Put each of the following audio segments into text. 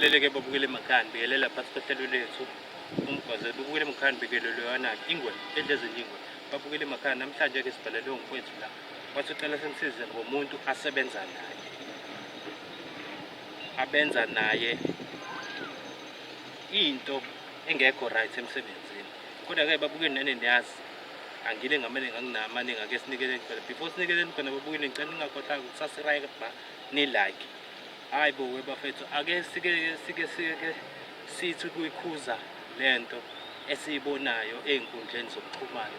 Ngibingelele-ke babukele emakhaya, ngibingelela phasi kohlelo lethu umgwazo babukele emakhaya ngibikelelwe yona-ke ingwe edla ezinye ingwe babukele emakhaya. Namhlanje-ke sibhalelwe umfowethu la wathi ucela simsize ngomuntu asebenza naye abenza naye into engekho right emsebenzini. Kodwa-ke babukeli nani niyazi angile ngamane nganginamaningi ake sinikeleni khona before sinikeleni khona babukeli ngicela ningakhohlwa ukusubscribe ni-like. Hayi bo webafethu ake sike sike sike sithi ukuyikhuza lento esiyibonayo ey'nkundleni zokuxhumana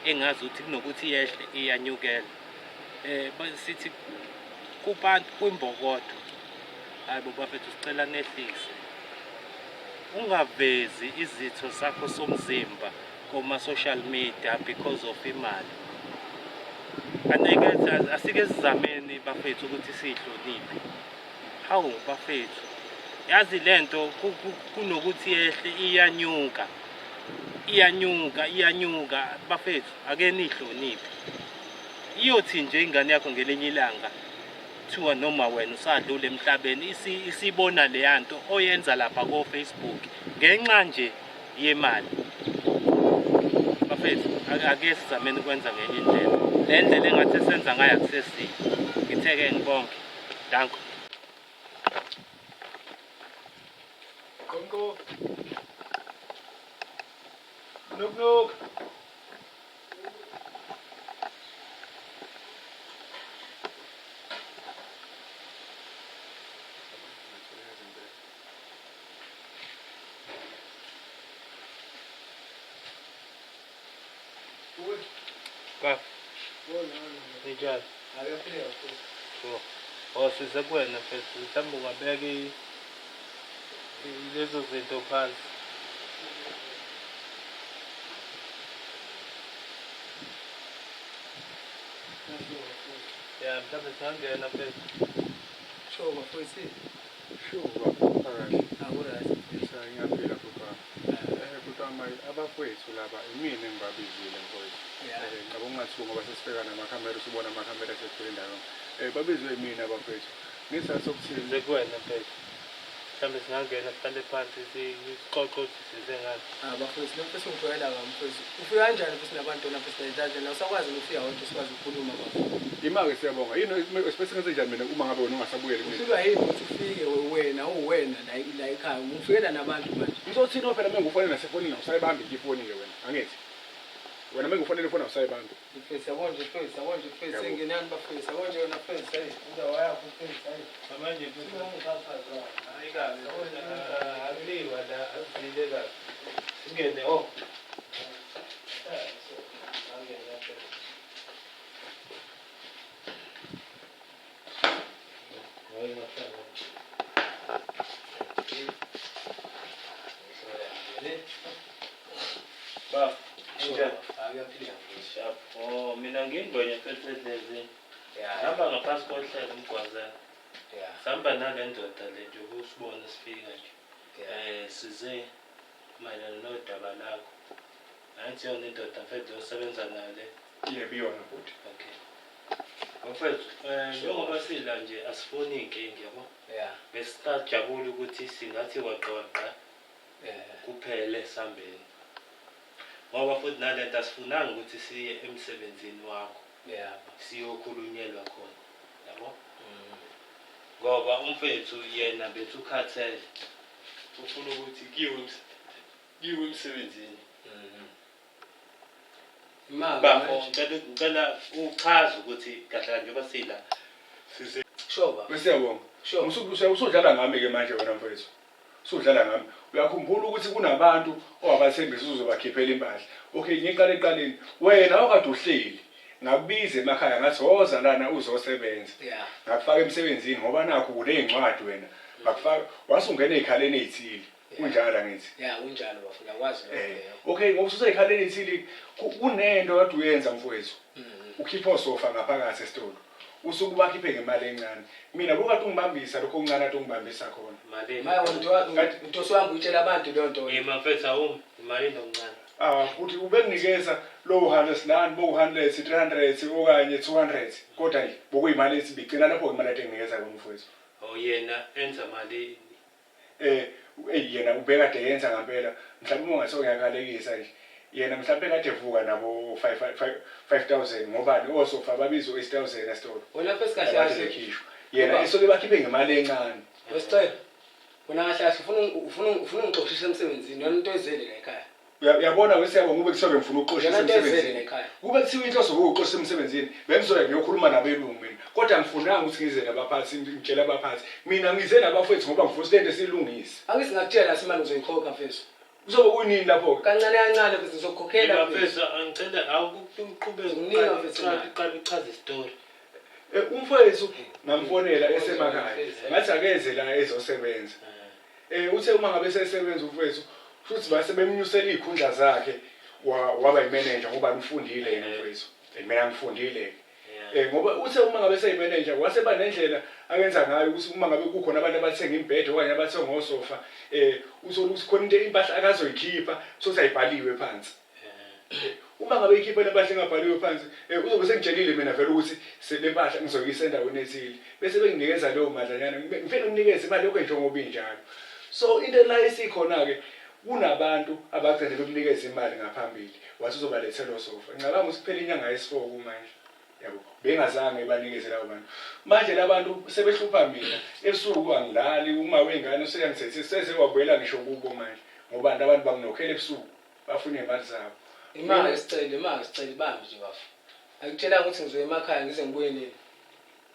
engazi ukuthi kunokuthi yehle iyanyukela eh sithi kubantu kwimbokodo. Hayi bo bafethu sicela nehlise, ungavezi izitho sakho somzimba koma-social media because of imali. Aneke asike sizameni bafethu ukuthi siyihloniphe. Hawu bafethu, yazi lento kunokuthi yehle iyanyuka, iyanyuka, iyanyuka bafethu, ake niyihloniphe. Iyothi nje ingane yakho ngelinye ilanga kuthiwa noma wena usadlula emhlabeni isibona leya nto oyenza lapha ko-Facebook ngenxa nje yemali. Bafethu, ake sizameni ukwenza ngenye indlela. Le ndlela engathi esenza ngayo akusesiyo. Ngithe-ke ngibonge. Danko. Qonqo. Knock knock. Baf. Ninjani? Oh, oh size kuwena mfethu mhlawumbe ungabeka lezo zinto phansi. Ya mhlawumbe singangena mfethu. Sho bafowethu. Shuba phakathi. Akuright. Ngisa ngiyaphila bhuti wami. Bhuti wami abafowethu laba imina engibabizile mfowethu. Ngicabanga ungathuki ngoba sesifika namakhamera usubona amakhamera esegcwele indawo yonke. Babizwe yimina abafowethu. Ngesizathu sokuthini? Size kuwena mfethu. Mhlawumbe singangena sihlale phansi sixoxe ukuthi size ngani. Ah bafowethu lokhu esingijwayela kabi mfowethu. Ufika kanjani futhi nabantu lapha esidladla la usakwazi nokufika wedwa sikwazi ukukhuluma bafo. Ima-ke siyabonga. Yini bese ngenze njani mina uma ngabe wena ungasabuyeli kumina? Uhlulwa yini ukuthi ufike wena uwena la la ekhaya ungifikela nabantu manje. Ngizothini phela uma ngikufonela nasefonini awusayibambi nje ifoni-ke wena angithi? Wena uma ngikufonela ifoni awusayibambi. Mfethu yabo nje mfethu yabo nje mfethu Yabo. sengenani bafethu yabo nje wena mfethu hayi indawo yakho mfethu hayi. Manje mfethu hayi kabi akuliwa la akuzile kabi. Singene oh. Angene mfethu. Hayi mahlala. Baf, ninjani? Akuyaphila mfethu. Sharp. Oh, mina ngingwenye mfethu edlezini. Yeah. Hamba ngaphansi kohlelo umgwazana. Yeah. Sihamba nale ndoda le nje ukusibona sifika nje. Yeah. Size mayelana nodaba lakho. Nansi yona indoda mfethu osebenza nayo le. Yebo iyona bhuti. Okay. Mfethu, njengoba sila nje asifuni inkinga yabo. Yeah. Besisajabula ukuthi singathi waqa waqa Yeah. kuphele sambeni. Ngoba futhi nalento asifunanga ukuthi siye emsebenzini wakho Yeah. siyokhulunyelwa khona. Yabo? Ngoba umfethu yena bethu ukhathele. Ufuna ukuthi kuyiwe kuyiwe emsebenzini. Imali Bafo, manje. ngicela ngicela uchaze ukuthi kahle kahle njengoba sila sise Sure baba. Siyabonga. Sure. Usudlala ngami-ke manje wena mfowethu. Usudlala ngami. Uyakhumbula ukuthi kunabantu owabathembisa uzobakhiphela impahla. Okay, ngiqale ekuqaleni. Wena okade uhleli ngakubiza emakhaya ngathi woza lana uzosebenza. Yeah. Ngakufaka emsebenzini ngoba nakho uney'ncwadi wena. Ngakufaka wasungena ey'khaleni ey'thile. Kunjalo angithi? Yeah, kunjalo bafo ngiyakwazi lokho. Okay, ngoba usey'khaleni ey'thile kunento kade uyenza mfowethu. Ukhipha osofa ngaphakathi esitolo. Usuke ubakhiphe ngemali encane. Mina bokade ungibambisa lokho okuncane ade ungibambisa khona. Malini? Maye wena mntu wami utshela abantu leyo nto. Yima mfethu awumi, imalini okuncane? Ah, futhi ubekunikeza lowo 100 lani, bo 100, 300 okanye 200. Kodwa nje bokuyimali ethi bigcina lapho imali ade nginikeza yona mfowethu. Oh yena enza malini? Eyi yena ubekade yenza ngampela mhlawumbe uma ungathiwa ngiyakalekisa nje yena mhlawumbe kade evuka nabo 5000 ngobani osofa babizwa 8000 esitolo. Wena mfethu kahle Abantu kahle. bekhishwa yena Baba. esuke bakhiphe ngemali encane. Wesicelo. Wena kahle kahle ufuna ungixoshisa emsebenzini. Yona into ezele la ekhaya. Uyabona wesiyabonga kube kuthiwa bengifuna ukuxoshisa Yona into ezele la emsebenzini. ekhaya. Kube kuthiwa inhloso ukuxoshisa emsebenzini bengizoya ngiyokhuluma nabelungu mina. Kodwa ngifunanga ukuthi ngize nabaphathi ngitshele abaphathi. Mina ngize nabafowethu ngoba ngifuna ukuthi lento siyilungise. Angithi ngakutshela simane uzoyikhokha mfethu. Kuzobe kunini lapho-ke? Kancane kancane mfethu ngizokukhokhela Mina mfethu. mfethu angicela awuqhubeke Ngikunika mfethu imali. uqale uchaze isitori. Umfowethu ngamfonela esemakhaya ngathi akeze la ezosebenza. Uthe uma ngabe esesebenza umfowethu futhi base bemnyusela iy'khundla zakhe waba yimenenja ngoba ngifundile yena umfowethu. Mina ngifundile-ke. Ngoba uthe uma ngabe seyimenenja wase ba nendlela akenza ngayo ukuthi uma ngabe kukhona abantu abathenga imibhede okanye abathenga osofa uthole ukuthi khona into impahla akazoyikhipha sokuthi ayibhaliwe phansi. Uma ngabe ikhipha le mpahla engabhaliwe phansi uzobe sengitshelile mina vele ukuthi le mpahla ngizoyisa endaweni ethile bese benginikeza leyo madlanyana ngifike ngimnikeze imali yonke njengoba injalo. So into la esikhona-ke kunabantu abagcine bemnikeza imali ngaphambili wathi uzobalethela osofa. Ngicabanga ukuthi kuphela inyanga yesi-4 kumanje. Yabo bengazange banikeze labo bantu. Manje labantu sebehlupha mina ebusuku angilali uma wengane useyangithethisa seze wabuyela ngisho kubo manje ngoba abantu banginokhela ebusuku bafuna iy'mali zabo. Imali sicela, imali sicela ibambe nje bafo. Angikutshelanga ukuthi ngizoya emakhaya ngize ngibuye nini.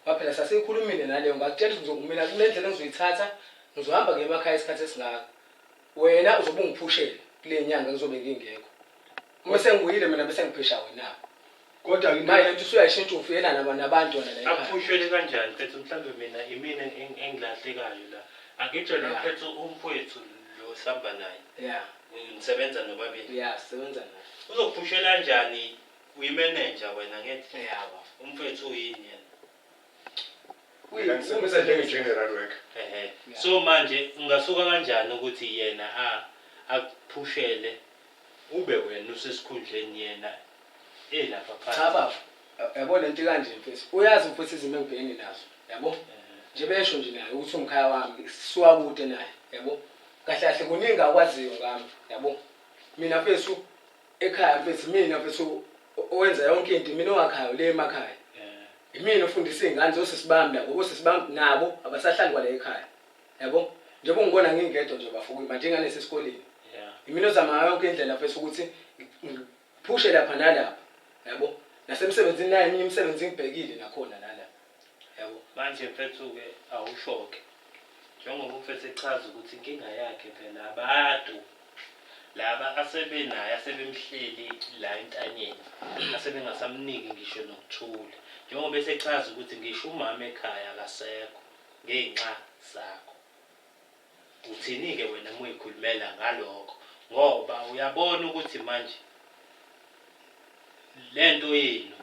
Ngoba phela sasiyikhulumile naleyo ngakutshela ukuthi mina kunendlela engizoyithatha ngizohamba ngiye emakhaya isikhathi esingaka. Wena uzobe ungiphushela kule nyanga ngizobe ngingekho. Uma sengibuyile mina bese ngiphesha wena. Kodwa ke Manje lento usuyayishintsha ufiyela nabantu wena la ekhaya. Aphushwele kanjani mfethu mhlawumbe mina imina engilahlekayo la. Angitsho la mfethu umfowethu lo sihamba naye. Yeah. Nisebenza nobabili. Yeah, sisebenza naye. Uzokuphushela kanjani uyimenenja wena ngithi? Yeah, bafo. Umfowethu uyini yena? Mina ngisebenza njenge-general worker. Ehhe. So manje ungasuka kanjani ukuthi yena a akuphushele ube wena usesikhundleni yena elapha phansi? Cha bafo, yabo lento ikanje mfethu. Uyazi mfethu izimo engibhekene nazo, yabo? Nje besho nje naye ukuthi umkhaya wami sisuka kude naye, yabo? Kahle kahle kuningi akwaziyo ngami, yabo? Mina mfethu ekhaya mfethu mina mfethu owenza yonke into mina owakhayo le emakhaya. Imina ofundisa iy'ngane zosisi bami labo, osisi bami nabo abasahlali kwala ekhaya. Yabo? Njengoba ungibona ngingedwa nje bafo manje ingane isesikoleni. Imina ozama ngayo yonke indlela mfethu ukuthi ngiphushe lapha nalapha. Yabo? Nasemsebenzini nayo eminye imisebenzi ngibhekile nakhona nala. Yabo? Manje mfethu-ke awusho-ke njengoba umfethu echaza ukuthi inkinga yakhe phela abantu laba asebenaye asebemhleli la entanyeni asebengasamniki ngisho nokuthula njengoba esechaza ukuthi ngisho umama ekhaya akasekho ngenxa zakho. Uthini-ke wena uma uyikhulumela ngalokho ngoba uyabona ukuthi manje lento yenu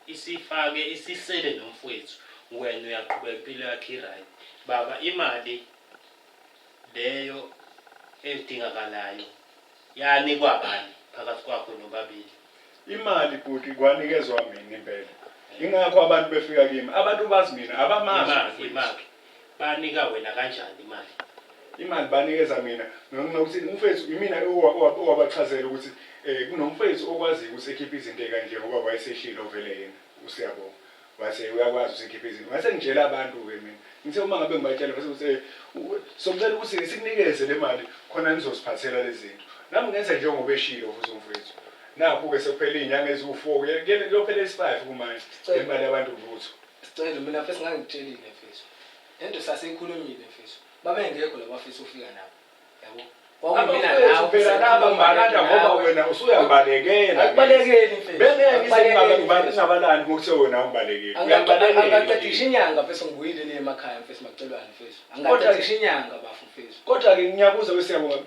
isifake isisele nomfowethu wena uyaqhubeka impilo yakho i-right. Baba imali leyo edingakalayo yanikwa bani phakathi kwakho nobabili? Imali bhuti kwanikezwa mina impela. Ingakho abantu befika kimi. Abantu bazi mina abamazi Imali, umfowethu. imali. Banika wena kanjani imali? Imali banikeza mina ngokuthi umfethu imina owabachazela ukuthi kunomfethu okwaziyo ukuthi ekhiphe izinto ekanje ngoba wayeseshilo vele yena uSiyabonga. Wase uyakwazi ukuthi ekhiphe izinto. Ngase ngitshela abantu-ke mina. Ngithe uma ngabe ngibatshela base ukuthi socela ukuthi sikunikeze le mali khona nizosiphathela lezi zinto. Nami ngenza njengoba eshilo futhi umfethu. Nakhu-ke sekuphele iy'nyanga eziwu-4 kuyophela esi-5 kumanje. Le mali yabantu lutho. Sicelo mina mfethu ngangikutshelile mfethu. Lento sasiyikhulumile mfethu. Babengekho laba mfethu ufika nabo. Yabo. Kwakumina Abafethu nawe phela laba ngibalanda ngoba wena usuyangibalekela. Akubalekeli mfethu. Bengeke Akubalekeli, mfethu. ngingabalandi ngokuthe wena ungibalekeli. Uyangibalekela. Angaqedisha inyanga mfethu ngibuyile le emakhaya mfethu macelwane mfethu. Angaqedisha inyanga bafu mfethu. Kodwa-ke ngiyabuza wesiyabonga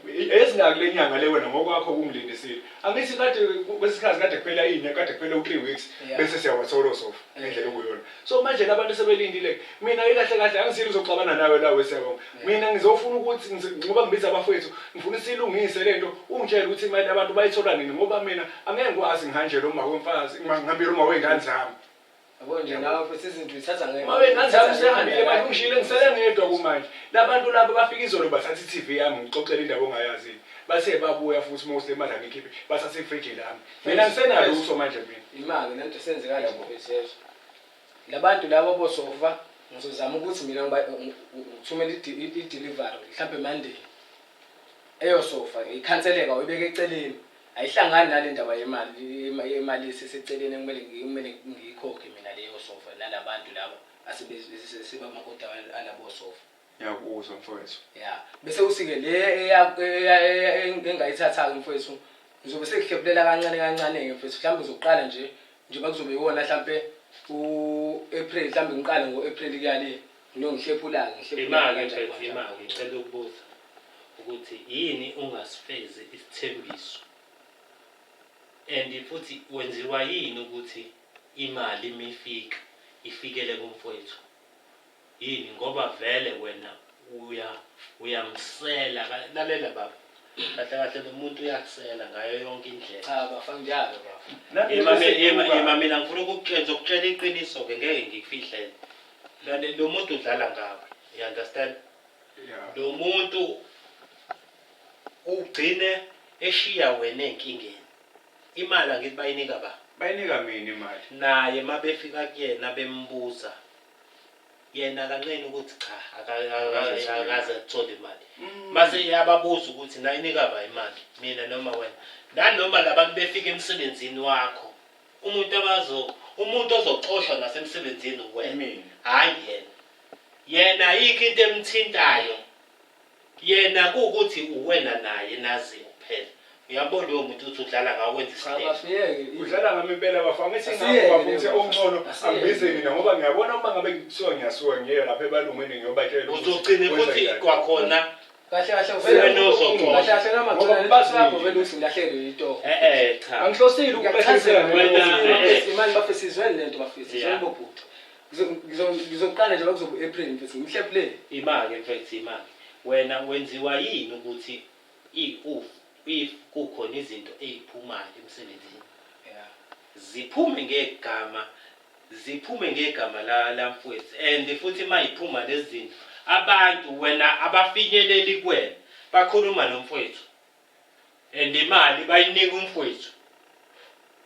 ezingaki le nyanga le wena ngokwakho kungilindisile. Angithi kade kwesikhathi kade kuphela inya kade kuphela u-3 weeks bese siyawathola osofa ngendlela okuyona. So manje labantu sebelindile mina ikahle kahle angisile uzoxabana nawe la wesiyabonga. Mina ngizofuna ukuthi ngoba ngibiza abafowethu ngifuna silungise lento ungitshele ukuthi imali abantu bayithola nini ngoba mina angeke ngikwazi ngihanjelwe uma wemfazi ngihambile uma wey'ngane zami. Yabo nje nawe futhi izinto uyithatha nge. Mabe ngathi zami sehambile manje ungishiyile ngisele ngedwa kumanje. Labantu laba bafika izolo bathatha i-TV yami ngixoxela indaba ongayazi. Bathe babuya futhi uma le mali angikhiphe bathatha ifriji lami. Mina ngisenalutho manje mina. Imali lento senze kanje mfethu yezwa. Labantu laba bosofa ngizozama ukuthi mina ngithumele i-delivery mhlampe Monday. Eyosofa ikhanseleka uyibeke eceleni. Ayihlangani nale ndaba yemali yemali eseseceleni ekumele kumele ngiyikhokhe mina leyo sofa nalabantu laba asebama-oda alabo sofa. Ngiyakuzwa mfowethu. Ya bese uthi-ke le engayithatha-ke mfowethu ngizobe sengihlephulela kancane kancane-ke mfethu mhlawumbe ngizoqala nje njengoba kuzobe iwona mhlampe u-April mhlawumbe ngiqale ngo-April kuya le ngiyongihlephula-ke ngihlephula Imake kanjalo mfethu kanjalo. imake ngicela ukubuza ukuthi yini ungasifezi isithembiso and futhi wenziwa yini ukuthi imali mifika ifikele kumfowethu yini ngoba vele wena uya uyamsela lalela baba kahle kahle lo muntu uyakusela ngayo yonke indlela. Cha bafa njalo bafa. Nami Yema bese yema ngibuka. yema mina ngifuna ukukutshela ngizokutshela iqiniso ke ngeke ngikufihlele. Lale lo muntu udlala ngawe. You understand? Yeah. Lo muntu ugcine eshiya wena enkingeni. Imali angithi bayinika ba? Bayinika mina imali. Naye mabefika kuyena bembuza yena akanqeni ukuthi cha akaze athole imali. Mase iyababuza ukuthi nayinika ba imali mina noma wena. Nanoma labantu befika emsebenzini wakho umuntu abazo umuntu ozoxoshwa nasemsebenzini wena. Mina. Hayi yena. Yena ayikho into emthintayo. Yena kuwukuthi uwena naye naziyo kuphela. Uyabona lowo muntu uthi udlala ngawe wenza Cha isilima. bafiyeke. Udlala ngami impela bafo angithi Asiyeke ngakho bafo leyo ngithi bafo. ongcono Asiyeke. angibize mina ngoba ngiyabona uma ngabe kuthiwa ngiyasuka ngiye lapha ebalungwini ngiyobatshela ukuthi Uzogcine kwenza futhi njani. kwakhona Kahle kahle Wena uzoxoxa. Kahle kahle Ngoba namagcina bazi lapho mina. vele uthi ngilahlekelwe yitoho. eh eh cha. Angihlosile ukubehlisela Wena, eh, eh. Imali bafisa izweni lento bafisa izweni Yeah. bobhuti. Ngizoqala nje bakuzoba u-April mfethu ngimhlephulele. Imake mfethu imake. Wena wenziwa yini ukuthi if if kukhona izinto eziphumayo emsebenzini Yeah. ziphume ngegama ziphume ngegama la lamfowethu and futhi mayiphuma lezi zinto abantu wena abafinyeleli kuwena bakhuluma nomfowethu and imali bayinika umfowethu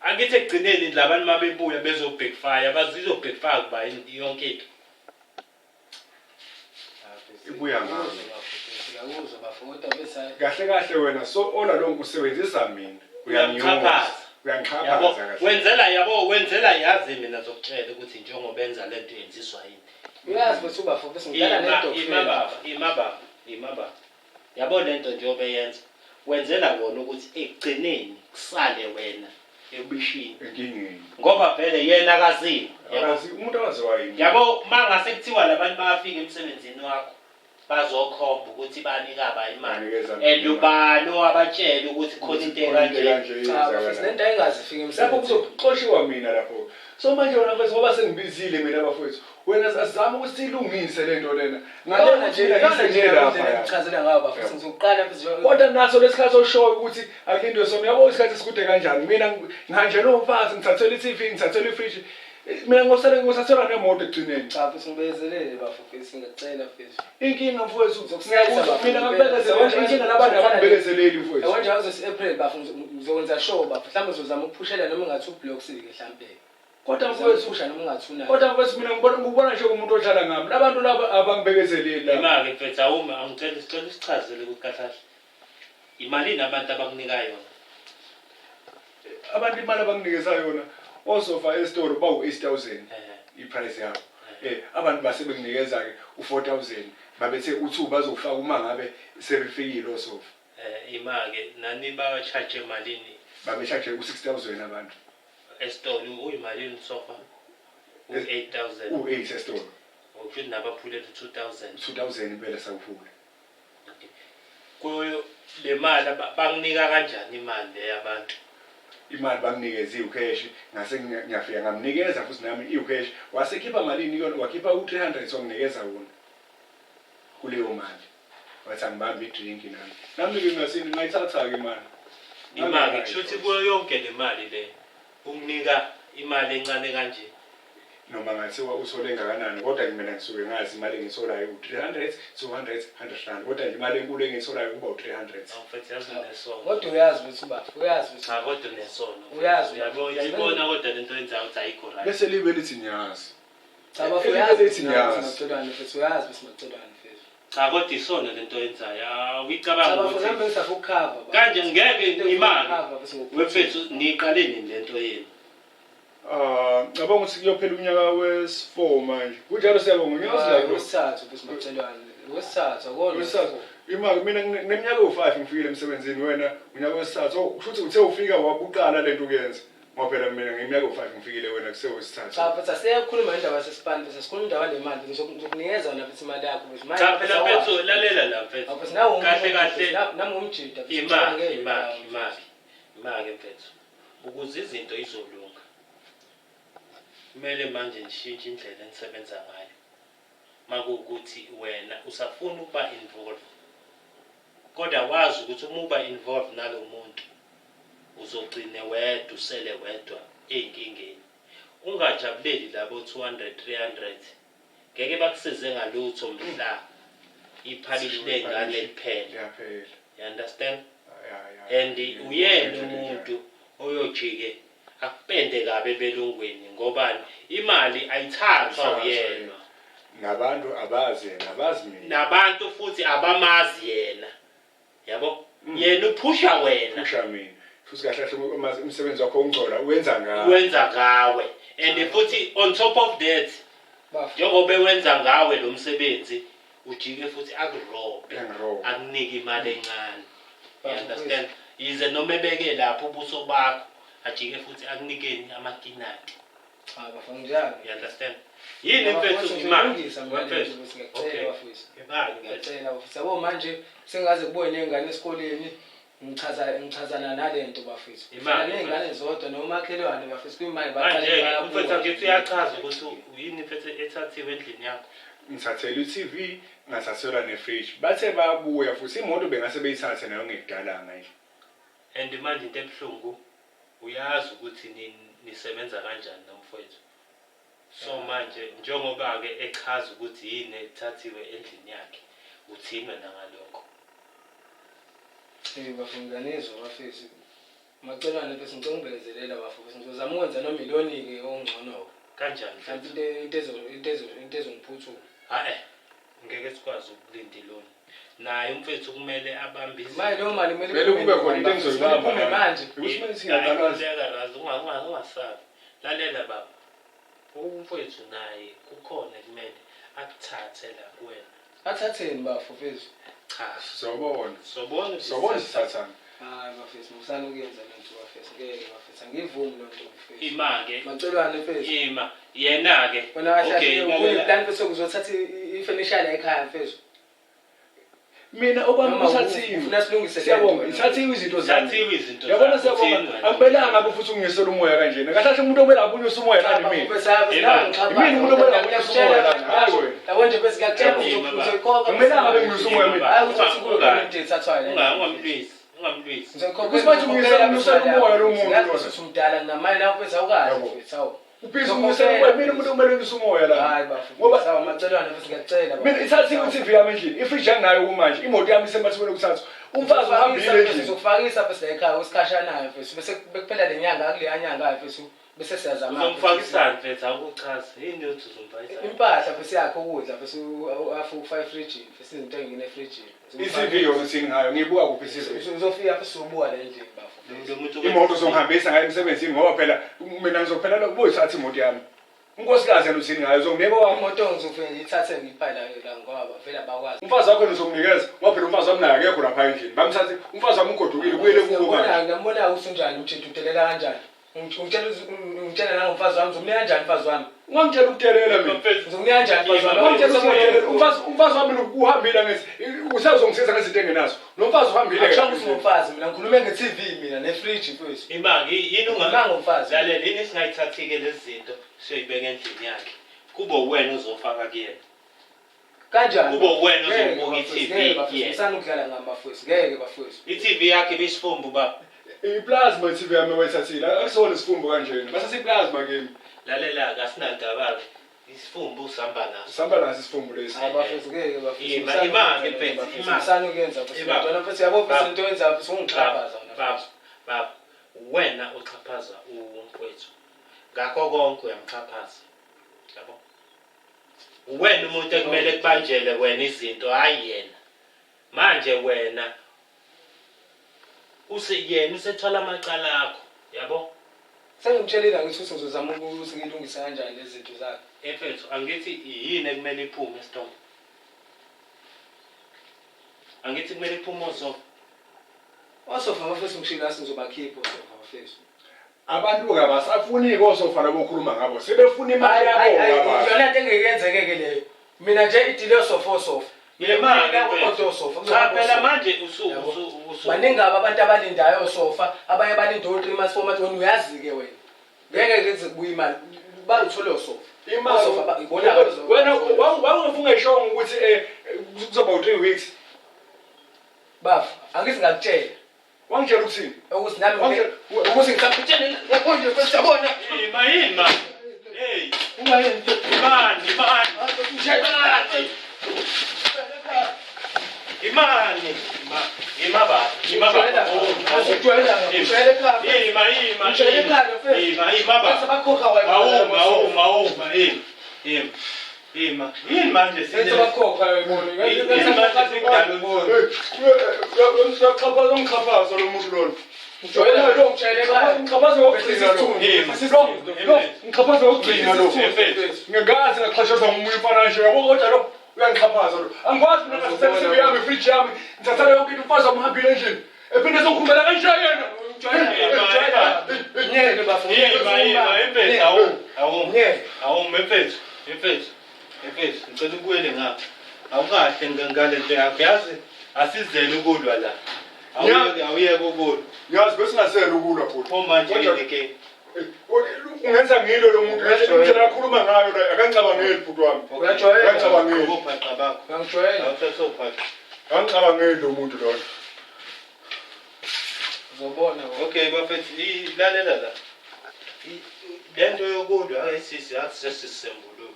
angithi ekugcineni labantu mabebuya bezo backfire bazizo backfire kuba yonke into. Ibuya ngami. Ngiyakuzwa bafo kodwa bese hayi. Kahle kahle wena so all along usebenzisa mina. Uyangiyuza. Uyamxhaphaza. Uyangixhaphaza Yabo kahle. wenzela yabo wenzela yazi mina zokutshela ukuthi njengoba enza lento yenziswa yini. Uyazi bese ubafo bese ngidlala Ima nento ima baba ima baba ima baba. Yabo lento njengoba eyenza wenzela kona ukuthi ekugcineni kusale wena ebishini Enkingeni. ngoba vele yena akaziwa. Yabo Akazi umuntu awaziwa yini. yabo mangase kuthiwa labantu bayafika emsebenzini wakho bazokhomba ukuthi banika ba imali Banikeza mina and imali. ubani owabatshela ukuthi khona into ekanje. Cha bafo lento ayingazi ifike Lapho emsebenzini. kuzoxoshiwa mina lapho. So manje wena mfethu ngoba sengibizile mina bafowethu. Wena asizame ukuthi silungise lento lena. Yona Ngale nje nje yona nje ngisele lapha. indlela ya. engichazela ngayo bafo Yebo. ngizoqala mfethu. Kodwa naso lesikhathi oshoyo ukuthi akulindwe sona yabo isikhathi sikude kanjani mina ngihanjelwe umfazi ngithathelwe i-TV ngithathelwe ifridge mina ngosele ngosathelwa nemoto ekugcineni. Cha mfethu ngibezelele bafo mfethu ngiyacela mfethu. Inkinga mfowethu Ngizokusiza bafo. mina ngakubekezelela inkinga labantu abangibekezeleli mfowethu. Yabo nje awuzosi April bafo ngizokwenza sure bafo mhlawumbe ngizozama ukuphushela noma ngathi ublocks ke mhlawumbe. Kodwa mfowethu Usha noma ngathi unayo. kodwa mfowethu mina ngibona ngikubona nje umuntu odlala ngami. Labantu laba abangibekezeleli laba. Imake mfethu awume angicela sicela usichazele ukuthi kahle kahle imalini abantu abakunika yona. Abantu imali abanginikeza yona osofa esitolo bawu 8000 iprice yabo. Abantu base benginikeza ke u4000 babethe u2 bazofaka uma ngabe sebefikile osofa. Imake nani ba-charge malini Babecharge u6000 abantu. esitolo uyimalini sofa u-8000 U8 esitolo. okusho nabaphulela u-2000 2000 impela sawuphula. Okay. Kuyo le mali banginika kanjani imali le yabantu? Imali banginikeze iwucash ngase ngiyafika ngamnikeza futhi nami iwucash wasekhipha malini yona wakhipha u300 wanginikeza wona kuleyo mali wathi angibambe idrink nami nami ke ngasini ngayithatha ke imali. Imali kusho ukuthi kuyo yonke le mali le unginika imali encane kanje. Noma ngathiwa uthole engakanani kodwa mina ngisuke ngazi imali engiyitholayo u-300, 200, 100 rand. Kodwa nje imali enkulu engiyitholayo kuba u-300. Awu mfethu yazi unesono. Kodwa uyazi ukuthi bafo, uyazi ukuthi Cha kodwa unesono. Uyazi. Uyabo uyayibona kodwa lento oyenzayo ukuthi ayikho right. Bese libe lithi ngiyazi. Cha bafo Elibe uyazi lithi ukuthi ngiyazi. macelwane mfethu, uyazi ukuthi macelwane mfethu. Cha kodwa isono lento oyenzayo. Cha Awuyicabanga bafo nami ukuthi bengisafuna ukukhava bafo. kanje ngeke imali. Ukukhava bese ngokuphutha. Wemfethu niqale nini lento yenu? Ah, ngicabanga ukuthi kuyophela unyaka wesi-4 manje. Kunjalo siyabonga, unyaka Hayi, wesingaki lo? wesithathu mfethu macelwane. Wesithathu akona. Wesithathu. Imali mina ngineminyaka ewu-5 ngifikile emsebenzini wena unyaka wesithathu. Oh, kusho ukuthi uthe ufika wabuqala lento ukuyenza. Ngoba phela mina ngeminyaka ewu-5 ngifikile wena kusewesithathu. Cha mfethu asiyekhuluma indaba yasesipani mfethu, sikhuluma indaba le mali. Ngizokunikeza wena mfethu imali yakho mfethu. Manje Cha phela mfethu lalela la mfethu. Awu mfethu nawe Kahle kahle nami ngumjida mfethu. imali imali imali imali mfethu. Ukuze izinto izolunga. Kumele manje nishintshe indlela enisebenza ngayo. Makuwukuthi wena usafuna ukuba involved. Kodwa wazi ukuthi uma uba involved nalo muntu uzogcine wedwa usele wedwa ey'nkingeni. Ungajabuleli labo 200 300 ngeke bakusize ngalutho mhla iphalishi ley'ngane liphela. Liyaphela. You understand? Ya, ya. And uyena umuntu oyojike akupende kabi ebelungwini ngobani imali ayithathwa uyena. Nabantu abazi yena, abazi mina. Nabantu futhi abamazi yena. Yabo? Yena uphusha wena. Phusha mina. Futhi kahle kahle umsebenzi wakho ungcola uwenza ngawe. Wenza ngawe. And futhi on top of that Bafo. njengoba wenza ngawe lo msebenzi ujike futhi akurobe Angirobe. akunike imali encane. You Bafo, understand? Yize noma ebeke lapho ubuso bakho ajike futhi akunikeni amakinati. Cha bafo nginjani. You understand? Yini mfethu imali? Ngilungisa manje Mfethu. ukuthi ngiyacela Okay. bafowethu. Imali mfethu. Ngiyacela bafowethu. Yabo manje sengaze kubuye ney'ngane esikoleni ngichaza ngichazana nalento bafowethu. Imali, Ney'ngane zodwa nomakhelwane bafowethu kuyimanje Manje-ke bayabuka. umfethu angithi uyachaza ukuthi uyini mfethu ethathiwe endlini yakho. Ngithathelwe i-TV, ngathathelwa ne-fridge. Bathe babuya futhi imoto bengase beyithathe nayo ngekudalanga nje. And manje into ebuhlungu uyazi ukuthi nisebenza kanjani nomfowethu. So manje njengoba-ke echaza ukuthi yini ethathiwe endlini yakhe, uthini wena ngalokho? Eh bafo ngiyanizwa bafethu. Macelwane mfethu ngicela ungibekezelela bafo mfethu ngizozama ukwenza noma iloni-ke ongcono-ke. Kanjani Mhlawumbe mfethu? into ezongiphuthuma. Ha-eh, ngeke sikwazi ukulinda iloni. Naye umfethu kumele abambe izinto. Manje leyo mali kumele Kumele iphume kube khona into manje, engizoyibamba kumele iphume la. manje. Ukuthi kumele singaqalazi. Hayi, Razi, ungasabi. Lalela baba. Umfowethu naye kukhona kumele akuthathe la kuwena. Athatheni bafo mfethu. Cha. Sizobona. Sobona Sobona sithathana. Hayi bafethu musani ukuyenza le nto bafethu ngeke bafethu angiyivumi loo nto bafethu. Ima-ke. Macelwane mfethu. Ima. Yena-ke. Wena kahle Okay, kahle lalela. uyiplani mfethu uzothatha ifenisha la ekhaya mfethu. Mina okwami Noma kuthathiwe. ufuna silungise le Siyabonga, nto. ithathiwe izinto zami. Ithathiwe izinto Yabona zakho, siyabonga. uthini wena? Akumelanga ngabe futhi unginyusela umoya kanjena. Kahle kahle umuntu okumele abunyuse umoya Cha, lana mina. bafo, mfethu, Imali. ngixhaphaza. Imina umuntu okumele abunyuse umoya lana. Hayi wena. Yabo nje mfethu ngiyakutshela Ima, baba. uzoyikhokha. Akumelanga ngabe nginyusa umoya mina. Hayi ukuthi kulo into ethathwayo le. Ungamlwisi. Ungamlwisi. Ngizoyikhokha- Ukuthi manje unyusela umoya lo muntu Ngiyazi lona. ukuthi umdala nginamanye nawe mfethu awukazi Yabo. mfethu awu. Ubhizi unyusela umoya. Mina umuntu okumele unyuse umoya lana. Hayi bafo. Ngoba Sawa macelwane mfethu ngiyacela. bafo. mina ithathiwe i-TV yami endlini. Ifridge anginayo kumanje. Imoto yami isemathubeni okuthathwa. Umfazi uhambile endlini. Ngizokufakisa mfethu la ekhaya isikhashana mfethu bese bekuphela le nyanga kuleya nyanga mfethu bese siyazama. Uzomfakisani mfethu awukuchazi. Yini yothi uzomfakisani? Impahla mfethu yakho ukudla mfethu afu ukufaka efrijini mfethu izinto ey'ngena efrijini. I-TV yona uthini ngayo? Ngiyibuka kuphi i-TV? Uzofika mfethu uzobuka le ndlini bafo. Lo muntu Imoto uzongihambisa ngayo emsebenzini ngoba phela mina ngizophelelwa kuboyithatha imoto yami. Unkosikazi yena uthini ngayo? Uzonginika owami. Imoto ngizofika ngiyithathe ngiyiphaye la la ngoba vele abakwazi. Umfazi wakho yena uzomnikeza ngoba phela umfazi wami naye akekho lapha endlini. Bamthathe umfazi wami ugodukile ubuyele kubo manje. Ngiyambona ukuthi unjani umthetho udelela kanjani. Ungitshela ungitshela nangomfazi wami uzomnika kanjani umfazi wami? Ungangitshela ukudelela mina. Mfethu Uzomnika kanjani umfazi wami? Ungangitshela ukudelela. Umfazi wami uhambile ngithi usezongisiza ngezinto engenazo. Nomfazi uhambile. Akusho ukuthi ngumfazi mina ngikhulume nge-TV mina nefriji mfethu. Ima-ke yini Ngikhuluma ngomfazi. Lalela yini singayithathi-ke lezi zinto siyoyibeka endlini yakhe. Kube uwena ozofaka kuyena. Kanjani? Kube uwena Ngeke, ozobuka bafowethu, i-TV ngeke, bafowethu, kuyena. Musani ukudlala ngami bafowethu, ngeke bafowethu. I-TV yakhe ibisifumbu baba. Iplasma i-TV yami wayithathile. Akusona isifumbu kanjena. Bathatha iplasma kimi. Lalela-ke asinandaba-ke isifumbu sihamba naso. Sihamba naso isifumbu lesi. Hayi bafethu ngeke bafethu. Ima ima-ke mfethu ima. Msani ukuyenza mfethu. Ima. Wena mfethu yabo mfethu Baba. into oyenzayo mfethu ungixhaphaza wena. Baba, baba, wena uxhaphaza umfowethu. Ngakho konke uyamxhaphaza. Yabo? Uwena umuntu ekumele kubanjele wena izinto, hayi yena. Manje wena use yena usethwala amacala akho, yabo? Sengimtshelile angithi ukuthi ngizozama ukuthi ngilungise kanjani lezi zinto zakhe. Mfethu, angithi yini ekumele iphume esitolo? Angithi kumele iphume osofa. Osofa bafethu ngishilo asi ngizobakhipha osofa bafethu. Abantu-ke abasafuni-ke osofa labo okhuluma ngabo, sebefuna imali yabo abantu. Iyona nto engeke yenzeke-ke leyo. Mina nje idile yosofa osofa. Yema-ke Mina mfethu. kodwa osofa. Cha phela manje usu Yabo. usu usu Baningi abantu abalindayo osofa, abanye balinda o-3 months, 4 months, wena uyazi-ke wena. Ngeke kuze kubuye imali. Bayithole osofa. Imali Osofa ibona wena wawungefungeshongo ukuthi kuzoba u-3 weeks. Bafo, angithi ngakutshela Wangitshela ukuthini? ukuthi nami Wangitshela ukuthi ngisakutshela yabo nje mfethu yabona. Ima ima. Hey, Ungayenzi. imani, imani. Imani. Ima, ima baba, ima baba. Ima, ima. Ima, ima baba. Awuma, awuma, awuma, ima. Ima. Ima. Yini manje sine? Yini manje sikudala uthini? Uyaxhaphaza ungixhaphaza lo muntu lona. Ngixhaphaza ngokugcina lo. Lo, ngixhaphaza ngokugcina lo. Ngingakaze ngaxhashazwa ngumunye umfana nje yabo kodwa lo uyangixhaphaza lo. Angikwazi mina ngathatha i-TV yami, ifridge yami, ngithatha yonke into umfazi wami uhambile endlini. Ephinde ezokhulumela kanje yena. Ima, ima, mfethu, awu, awu. Awu, mfethu, mfethu, mfethu, ngicela ubuyele ngapha. Awukahle ngale nto yakho, yazi asizele ukulwa la. Awuyeke, awuyeke ukulwa. Ngiyazi besingasele ukulwa futhi. Pho manje yini ke? Ungenza ngilo lo muntu indlela akhuluma ngayo la akangicabangeli bhuti wami. Akangicabangeli. Ubuphaqa bakho. Awuthathe uphaqa. Akangicabangeli lo muntu lona. Okay, bafethu, lalela la. Le nto yokulwa ayisisi asisesisembuluko.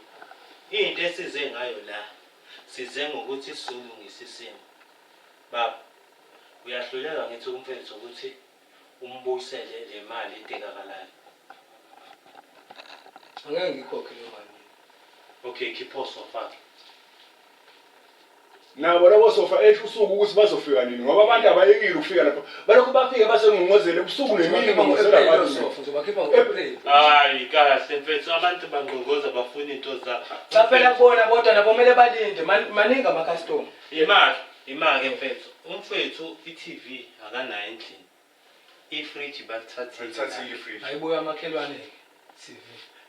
Into esize ngayo la size ngokuthi sizolungisa isimo. Baba, uyahluleka ngithi umfethu ukuthi umbuyisele le mali edingakalayo. Angeke ngikhokhe leyo mali. Okay, khipha osofa-ke. Nabo labo sofa esho usuku ukuthi bazofika nini ngoba abantu abayekile ukufika lapho. Balokhu bafike basengqongqozele ubusuku nemini ngqongqozela abantu. Ngizobakhipha ngo-April. Hayi kahle mfethu abantu bangqongoza bafuna into zabo. Cha phela kubona kodwa nabo kumele balinde maningi amakhastoma. Imake, imake mfethu. Umfethu i-TV akanayo endlini. Ifriji balithathile. Balithathile ifriji. Ayibuye amakhelwane-ke TV.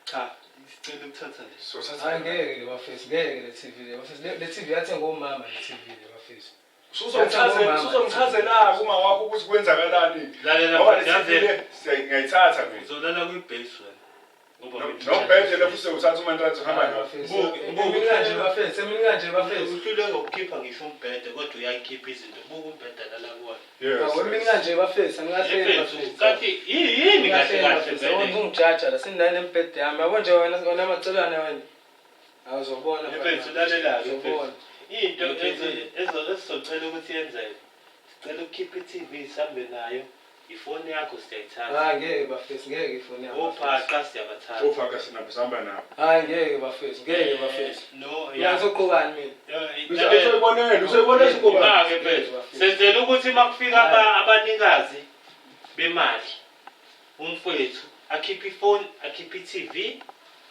Cha, sicela ukuthatha le. So thatha. Hayi ngeke le bafethu, ngeke le TV le bafethu. Le TV yathengwa umama le TV le bafethu. Usuzomchazela-ke uma wakho ukuthi kwenzakalani. Lalela Ngoba le futhi, TV le ngiyayithatha mina. Uzolala kwi-base wena. Ngoba Nombhede le futhi uthatha umantrathi uhamba nawo. Emini kanje bafethu, emini kanje bafethu. Uhluleka ukukhipha ngisho umbhede kodwa uyayikhipha izinto. Buka umbhede lala kuwona. Yes. Emini kanje bafethu, angingahleli Mfethu, bafethu. kathi yini kahle kahle vele? Ungijaja la sinayo nembhede yami. Yabo nje wena wena macelwane wena. Awuzobona. Mfethu lalela-ke mfethu. Uzobona. Into esizocela ukuthi yenzeke. Sicela ukukhipha i-TV sihambe nayo. Ifoni yakho siyayithatha. Hayi ngeke bafethu, ngeke ifoni yami. Ophaqa siyabathatha. Ofaka sinabo sihamba nabo. Hayi ngeke bafethu, ngeke bafethu. No, ya. Ngizoqhubani mina? Usuyibonela, usuyibonela ukuba. Imake mfethu. Senzela ukuthi uma kufika abanikazi bemali umfowethu akhiphe ifoni, akhiphe i-TV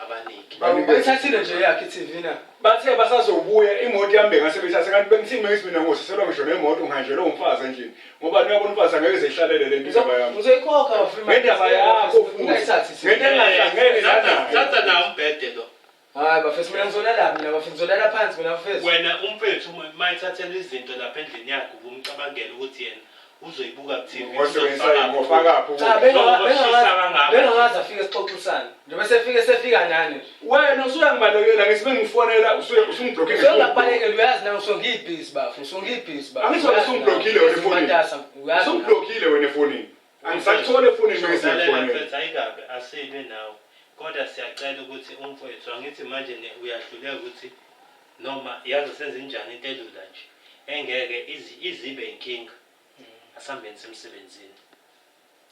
abaniki. Bayithathile nje yakhe i-TV na. Bathe basazobuya imoto yami bengase beyithathe kanti bengithini mengithi mina ngosiselwa ngisho nemoto ngihanjelwe umfazi endlini ngoba niyabona umfazi angeke zehlalele le nto indaba yami. Ngizoyikhokha bafethu. Ngendaba yakho futhi. Ungayithathi i-TV. Ngento engahlangene nanayo. Thatha nawo umbhede lo. Hayi bafethu mina ngizolala mina bafethu ngizolala phansi mina bafethu. Wena umfethu uma ethathela izinto lapha endlini yakhe ubumcabangela ukuthi yena uzoyibuka ku-TV. Ngosebenzisa ngofakaphi Cha ukudla. Njengoba kangaka. bengawazi afike sixoxisane. Njengoba sefike sefika nani nje. Wena usuyangibalekela ngithi bengifonela usungiblockile. Usongabalekela uyazi na usongibhizi bafo, usongibhizi bafo. Angithi wena usungiblockile wena efonini. Matasa, uyazi. Usungiblockile wena efonini. Angisakutholi efonini Lalela mengisefonela. mfethu ayikabi asilwe nawe. Kodwa siyacela ukuthi umfowethu angithi manje uyahluleka ukuthi noma yazi senze njani into elula nje engeke izibe inkinga. Asambeni semsebenzini.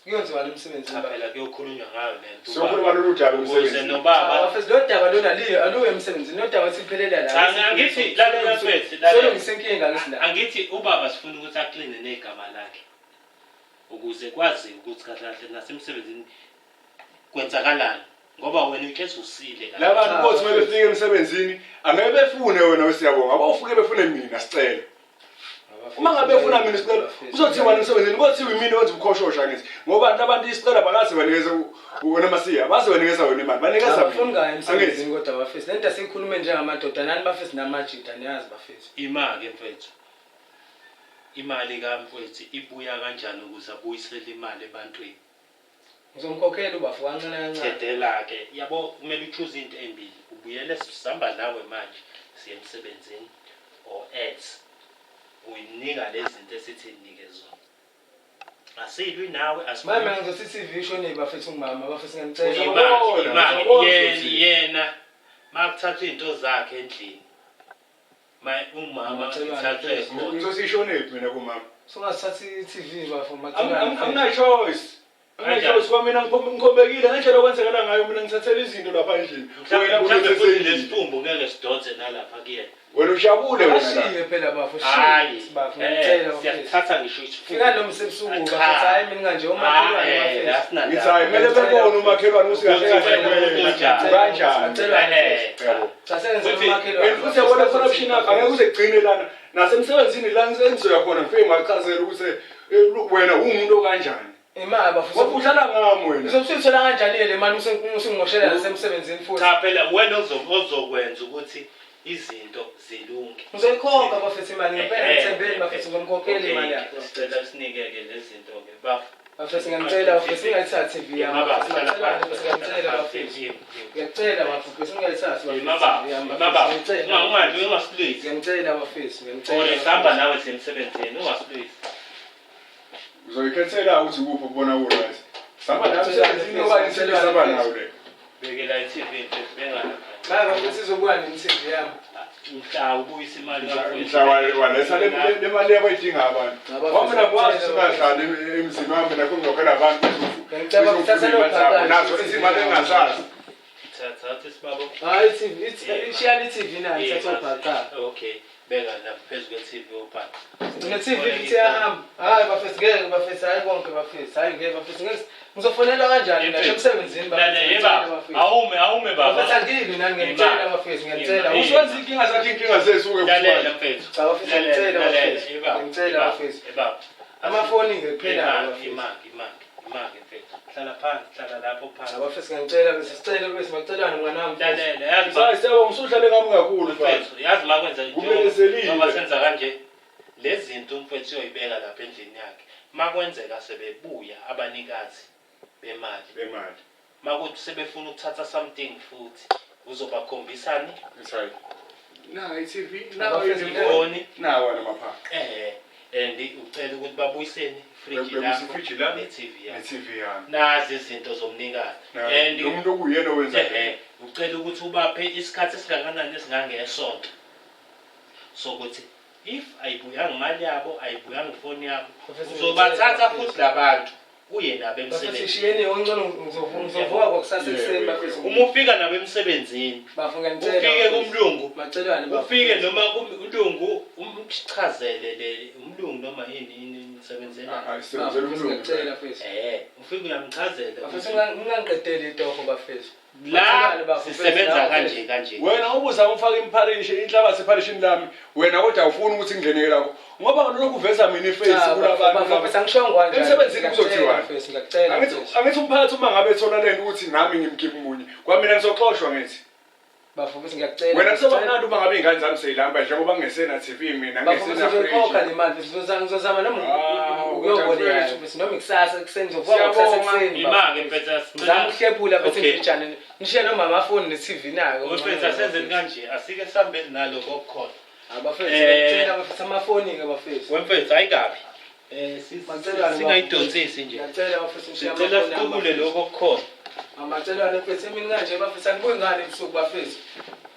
Kuyonziwani emsebenzini Cha baba? phela kuyokhulunywa ngayo le nto. Siyokhuluma lolu daba Ukuze emsebenzini. nobaba Bafethu lo daba lona liyo aluye emsebenzini lo daba siphelela la. Cha, angithi lalela mfethu, lalela. Solungisa inkinga ngithi la. Angithi ubaba sifuna ukuthi akline negama lakhe ukuze kwazi ukuthi kahle kahle nasemsebenzini kwenzakalani ngoba wena ukhetha usile kahle. La bantu bothi uma befika emsebenzini angeke befune wena wesiyabonga, bofike befune mina sicelo. Uma ngabe befuna mina isicelo, kuzothiwa emsebenzini kothiwa imina owenza ubukhoshosha ngithi ngoba abantu isicelo abakaze banikeze wena masiya, baze banikeza wena imali, banikeza Abafuni mina. kayo Angithi emsebenzini kodwa bafethu. Lento asiyikhulume njengamadoda nani bafethu namajita niyazi bafethu. Ima-ke mfethu. Imali kamfethu ibuya kanjani ukuze abuyisele imali ebantwini? Ngizomkhokhela ubafo kancane kancane. Dedela-ke yabo kumele uchoose into embili ubuyele sihamba nawe manje siye emsebenzini or else uyinika lezi zinto esithi nike zona. Asilwi nawe Mama asifuni ngizothi i-TV ishonile bafethu ngumama bafethu ngiyamcela. Uzobona, Imali, uzobona yena uzothini. yena makuthathwa iy'nto zakhe endlini ma umama Umakhelwane ithathwe mfethu. khona. Ngizothi ishonephi mina kumama. Sungasithatha i-TV bafo makhelwane. Angina-choice. Angina-choice kwamina ngikhombekile ngendlela okwenzekala ngayo mina ngithathela izinto lapha endlini. Wena Mhlawumbe futhi ulethesendlini. lesiphumbu ngeke sidonse nalapha kuyena. Wena ujabule wena la. Ashiye phela bafo Hayi, shiye bafo ngiyamcela bafethu. siyakuthatha ngisho isifuba. Fika noma sebusuku Cha. bafethu hayi mina kanje umakhelwane Ah, bafethu. asinandaba. Ngithi hayi kumele bebone umakhelwane ukuthi kahle kahle Ukuthi wena unjani. kanjani. Yabo. Cha senze Futhi- umakhelwane. And futhi yabona corruption yakho angeke uze kugcine lana nasemsebenzini la engizoya khona ngifike ngibachazele ukuthi wena uwumuntu okanjani. Imali bafo. Ngoba udlala ngami wena. Uzobusithola kanjani le mali usungimoshela nasemsebenzini futhi. Cha phela wena ozokwenza ukuthi izinto zilunge. Ngizoyikhokha bafethu imali ngempela ngithembeni bafethu ngizomkhokhela Okay, imali yakhe. Sicela usinike-ke lezi zinto-ke bafo. Bafethu ngiyamcela bafethu singayithathi TV yami. Yima baba, Bafethu hlala ngiyacela phansi, bafethu ngiyamcela hlala bafethu. phansi, yima, yima. Ngiyacela bafethu singayithathi Yima baba, yima baba. Ngiyacela. Ungadli ungasilwisi. Ngiyamcela bafethu ngiyamcela. Or sihamba nawe siye emsebenzini ungasilwisi. Uzoyikhethela ukuthi kuphi ukubona ku-right. Sihamba nawe emsebenzini okanye isebe sihamba nawe le. Bekela i-TV mfethu bengalapha. Manje bafethu izobuya nini TV yami? Mhla ubuyisa imali kamfowethu. Mhla waletha le mali abayidinga abantu. Ngoba mina ngikwazi ukuthi ngingahlali emzini wami mina kungokela abantu Ngicela ukuthatha lo zabo nazo izimali engingazazi. Thatha isibabo. Hayi TV, ishiyani i-TV nayo ithatha ubhaqa. Okay, beka la phezu kwe-TV ubhaqa. Ne TV ithi iyahamba. Hayi bafethu ngeke bafethu hayi konke bafethu hayi ngeke bafethu ngeke ngizofonela kanjani mina emsebenzini Lalela ye baba, awume awume baba. Bafethu angilwi nani ngiyamtshela bafethu ngiyamtshela. Usuwenza inkinga zakhe inkinga zethu-ke Lalela futhi. mfethu. Cha bafethu ngiyamtshela Lalela, bafethu. ye baba. Ngiyamtshela bafethu. Ye baba. Amafoni ngekuphela Imaki, bafethu. imaki, imaki, imaki mfethu. Hlala phansi, hlala lapho Cha phansi. bafethu ngiyamtshela bese sicela bese macelwane mngani wami. Lalela, yazi ba- Hayi siyabonga usuhlale ngami kakhulu mfana. mfethu, yazi makwenza Kubeleselile. njengoba senza kanje lezi zinto umfethu uyoyibeka lapha endlini yakhe. Makwenzeka sebebuya abanikazi bemali. Bemali. Makuthi sebefuna ukuthatha something futhi uzobakhombisani Ngithi hayi. Nayi i-TV, nawo Abafethu, ifoni nawo namapha. And ucela ukuthi babuyiseni ifriji Bebuyise lakho ifriji lami ne-TV yakho. ne-TV yami. Nazi izinto zomnikazi. And Lo muntu okuyena owenza ucela ukuthi ubaphe isikhathi esingakanani esingangesonto sokuthi if ayibuyanga imali yabo ayibuyanga ifoni yabo Bafethu, uzobathatha ngiyacela, futhi labantu uye nabo Bafethu emsebenzini. shiyeni ongcono ngizovuka kwakusasa ekuseni Yeah, bafethu. Uma ufika nabo emsebenzini Bafo ngiyamtshela. ufike bafethu. kumlungu Macelwane bafo. ufike noma kumlungu umchazele le umlungu noma yini yini nisebenzela Ayisebenzela Bafo umlungu. ngiyacela bafethu. Ufike uyamchazela Bafethu ukuthi ngingangiqedeli itoho bafethu. la Macelwane, bafo, sisebenza bafethu, kanje kanje. Wena ubuzama ufake impharishi inhlabathi epharishini lami wena kodwa awufuni ukuthi ngingeneke lapho ngoba lokhu uveza mina iface Cha, kulabantu bafo, angishongo kanjani. Emsebenzini kuzothiwani? Bafethu ngiyacela. Angithi bafethu. angithi umphakathi uma ngabe ethola lento ukuthi nami ngimkhipha umunye kwamina ngizoxoshwa ngithi Bafo bese ngiyacela. wena kusoba mnandi uma ngabe iy'ngane zami seyilamba njengoba ngingesena TV mina Bafo ngingesena ngizoyikhokha fridge le mali bese ngizozama noma Ah, ukuyoboleka mfethu. bese noma ikusasa ekuseni ngizovuka kusasa Siyabonga. ekuseni. bafo. Ima-ke mfethu Ngizama ukuhlephula bese Okay. ngijane. Ngishiye noma amafoni ne-TV nayo. Mfethu asenzeni kanje asike sihambeni naloko okukhona. Abafethu ngiyacela bafethu amafoni ke bafethu. Wemfethu ayikabi. Macelwane, Singayidonsisi nje. Ngiyacela bafethu ngishiye Sicela amafoni ami, siqubule bafethu. lokho okukhona. Amacelwane mfethu emini kanje bafethu anibuyi ngani ebusuku bafethu.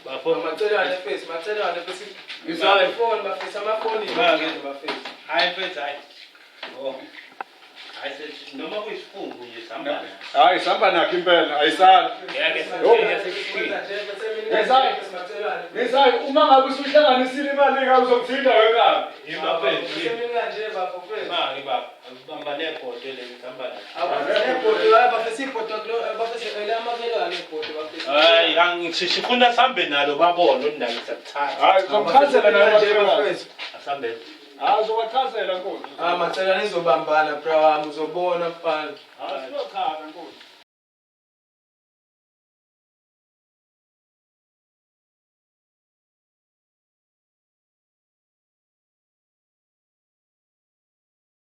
Bafo. Amacelwane mfethu, macelwane mfethu. Ngizwa- Ifoni bafethu, amafoni Imali. bafethu. Hayi mfethu hayi. Oh. Hayi sethi noma kuyisifungo nje sihamba naso. Hayi sihamba nakho impela ayisali. Ngeke Yo. sesishilo. Ngesayi. Ngesayi uma ngabe usuhlanganisile imali ngabe uzokuthinta wena. Imafethu. Emini kanje bafethu. Manje baba, akubamba nebhodo leli sihamba naso. Hayi, angisifuna sihambe nalo babone ukuthi nalo siyakuthatha. Hayi uzokuchazela nawe makhelwane. Asambe. Hayi uzobachazela nkosi. Ah, macelwane izobambana bra wami uzobona mfana. Hayi siyochaza nkosi.